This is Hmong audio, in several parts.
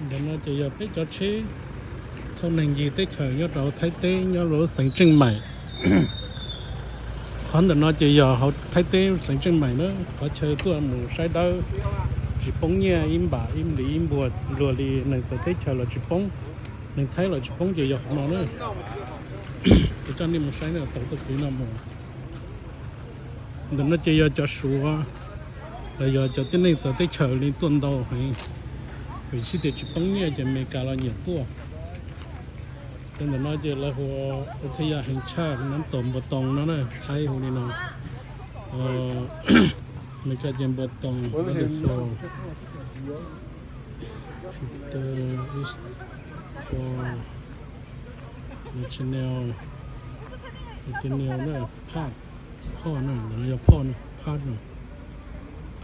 Ntawm no ces yog peb cov tsheb thauj neeg ncig teb chaws nyob rau Thaib teb nyob lub xeev Tseej Maim. Qhov ntawm no ces yog hauv Thaib teb xeev Tseej Maim na, qhov chaw tuaj mus saib dawb tsis poob nyiaj ib npam ib npis ib npuag luag li, neeg txawv teb chaws los tsis poob, neeg Thaib los tsis poob ces yog qhov no na. Kuv coj nej mus saib na, taug txoj kev no mus. Ntawm no ces yog cov Suav los yog cov tib neeg txawv teb chaws li tuaj ntau heev, vim sib tias tsis poob nyiaj ces Amelikas los nyiam tuaj. Ces ntawm no ces lawv hu ua thaj yaj heev tshaj nab tom npua toos no na, Thaib hu li no. Amelikas ces npua toos, wonderful, beautiful, national, national na, park, park na, ntawm no yog park na, park na.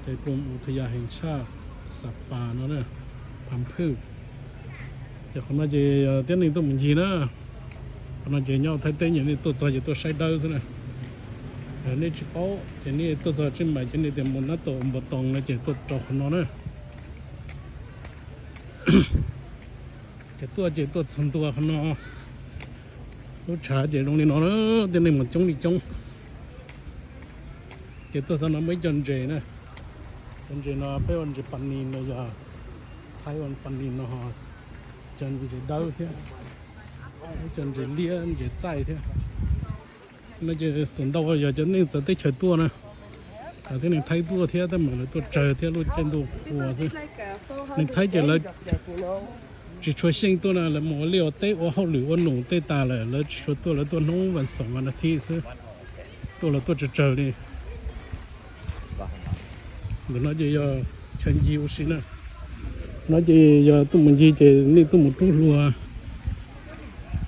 Ces kuj ua thaj yaj heev tshaj, xam pas no na, Pham Phwj. Ces qhov no ces tib neeg tuaj mus ncig na. Qhov no ces nyob Thaib teb ces nej tuaj txog ces tuaj saib dawb xwb na. Nej tsis paub ces nej tuaj txog Tseej Maim ces nej tias mus nab tom npua toos no ces tuaj rau qhov no na. Ces tuaj ces tuaj txog ntua qhov no, lub tshav ces zoo li no, tib neeg mas coob li coob. Ces tuaj txog no muaj ib co ntses na, cov ntses no peb ua ntses pas nis no, yog Thaib ua pas nis no, cov ntses dawb thiab, ib co ntses liab ntses txaij thiab. No ces xum ntau yog cov neeg txawv teb chaws tuaj na, tib neeg Thaib tuaj thiab tab mas lawv tuaj tsawg thiab lub caij ntuj qhua xwb. Neeg Thaib ces lawv tsis tshua xyeej tuaj na, lawv mus ua liaj ua teb ua hauj lwm ua num tej tas lawm, lawv tsis tshua tuaj, lawv tuaj hnub vas xoom vas nas thib xwb, tuaj los tuaj tsawg tsawg li. Ntawm no ces yog chaw ncig ua si na. No ces yog tuaj mus ncig ces nej tuaj mus rub hlua,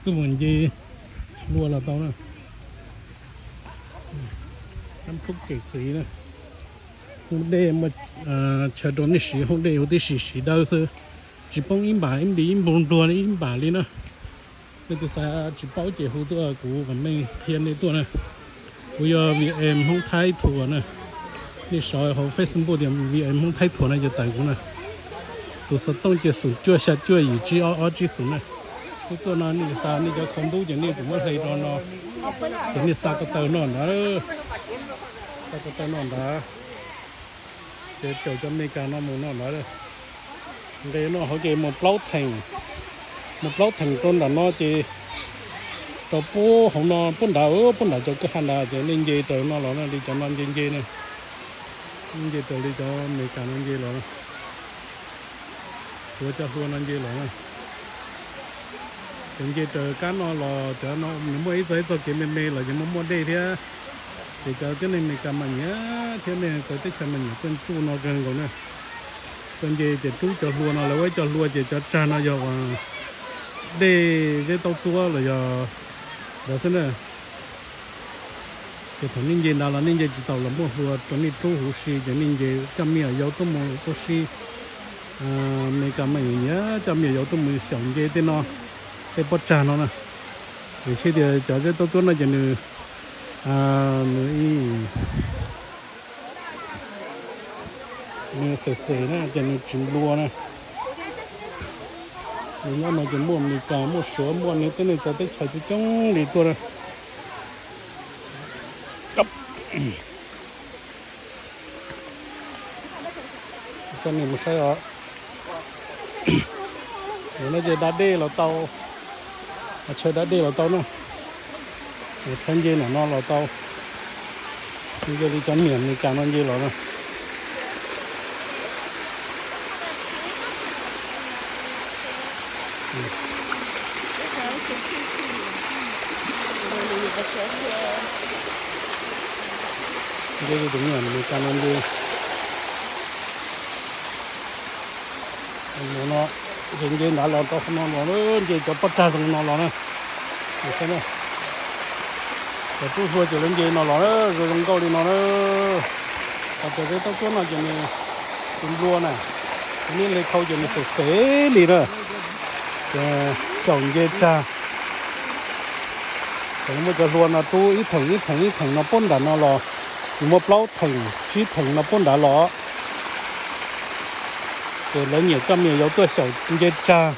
tuaj mus ncig hlua los tau na. Nab phub kem xiv na, hoob dej muaj chaw rau nej siv, hoob dej huv tib si siv dawb xwb, tsis poob ib npam ib npis ib npug nruag ib npam li na. Nej tus xav tsis paub ces hu tuaj kuv vam meej qhia nej tuaj na. Kuv yog V M Hmoob Thaib Thuam na. Nej sau hauv Facebook tias V M Hmoob Thaib Thuam na ces tawm kuv na. Tus xov tooj ces xoom cuaj xya cuaj yim tsib ob ob tsib xoom na. Nej tuaj no nej xa nej cov khau ntub ces nej tseem muab hle rau no, ces nej xa ko taw no ntawd, xa ko taw no ntawd, ces caum cov Amelikas no mus no ntawd. Nqes no hauv ces mus plaub theem, mus plaub theem rau nram no ces rau pub hauv no pub nrad, pub nrad cov kwj ha nrad ces nej nce raws no los na, li cov no nce nce na, nce raws li cov Amelikas no nce los, tuav cov hlua no nce los na. Ces nce raws kab no los cov no nws muaj ib txoj ib txoj kev me me los ces muaj muaj dej thiab. Ces cov tib neeg Amelikas mas nyiam thiab, nej txawv teb chaws mas nyiam tuaj tsuj no kawg nkaus na. Tuaj nce ces rub cov hlua no, lawv ua ib co hlua ces cov tsag no yog uas dej zeb taub tuab los yog ntawd xwb na. Ces thaum nej nce ntawd los nej nce tsis taus los muaj hlua rau nej rub huv si ces nej nce coj me nyuam yaus tuaj mus tuaj si. Amelikas mas nyiam coj me nyuam yaus tuaj mus xyaum nce tej no, tej pob tsag no na. Vim tias cov zeb taub tuab no ces nws, nws, nws xem xem na ces nws tsis nplua na. Nws nyob no ces muaj Amelikas muaj Suav muaj nej tib neeg txawv teb chaws coob coob li tuaj na. Coj nej mus saib os. Nim no ces da dej los tau, chaw da dej los tau na. Thaib nce nram no los tau, nce li cov niam Amelikas no nce los na. Nce li tus niam Amelikas no nce. No, ces nce nrad los rau qhov no los, nce cov pob tsag zoo no los na. Cov rub hlua ces lawv nce no los zoo zoo nkauj li no na. Ho cov zeb taub tuab no ces nws tsis nplua na, ces nej hle khau ces nws xem xem li na. Ces xyaum nce tsag, ces muaj cov hlua no rub ib theem ib theem ib theem no puag nram no los, ces muaj plaub theem tsib theem no puag nrad los. Ces lawv nyiam coj me nyuam yaus tuaj xyaum nce tsag,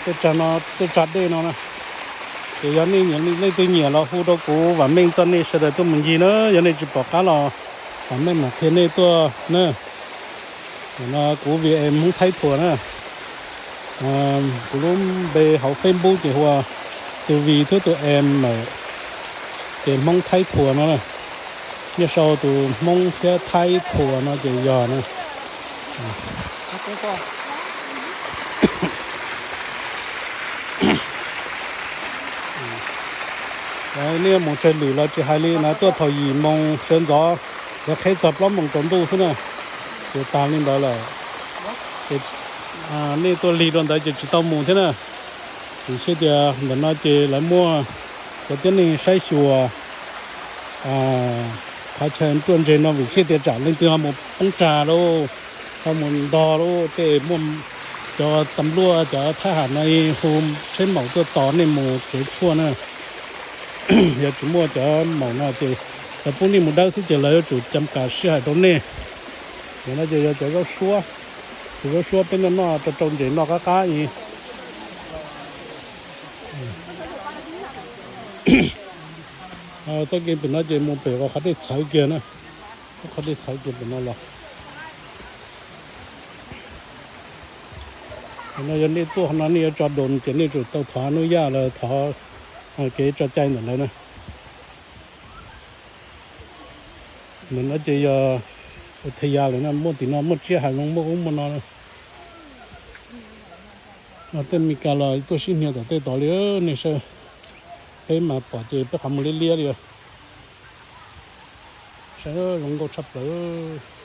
tej tsag no, tej tsag dej no na. Ces yog nej nyiam, leej twg nyiam los hu rau kuv, vam meej coj nej sawv daws tuaj mus ncig na. Yog nej tsis pom qab los vam meej mam qhia nej tuaj na. No kuv vm Hmoob Thaib Thuam na. Kuv lub npe hauv Facebook ces hu ua tus vim thiab tus em, ces Hmoob Thaib Thuam no na. Nyob sau tus Hmoob thiab Thaib Thuam no ces yog na. Nej mus tsawg lwm los tsis hais li na, tuaj thaum yim moos sawv ntxov, lawv qheb txog plaub moos tsaus ntuj xwb na, ces tag li ntawd lawm. Ces nej tuaj lig rau ntawd ces tsis tau mus thiab na. Vim tias ntawm no ces lawv muaj cov tib neeg saib xyuas qhov chaw ruaj ntseg no, vim tias tsam leej twg ho mus poob tsag lauj, ho mus ntog lauj, tej muaj cov tas luaj cov thab ham no hu tsheb maum tuaj tos nej mus tsev tshuaj na. Yog tsis muaj cov maum no ces lawv pub nej mus dawb xwb ces lawv yuav tsum cam kam sij hawm rau nej. Yog no ces yog cov zaub suab, cov zaub suab peb noj noj rau rau ntses noj qab qab i. Txoj kev pem no ces mus pem qhov dej txhawv kiag na, qhov dej txhawv kiag pem no los. No yog nej tuaj no nej yuav tso doos ces nej tsum tau thov nub yaj los thov kev tso cai ntawm lawv na. Ntawm no ces yog ua thaj ya lawm na, muaj tim no muaj tsiaj hav zoov muaj ub muaj no. Tej Meskas los tuaj sib hnia tom tej tod li, nej saib, peb mas pom ces peb qhov muag liab liab li. Saib zoo nkauj tshaj plaws.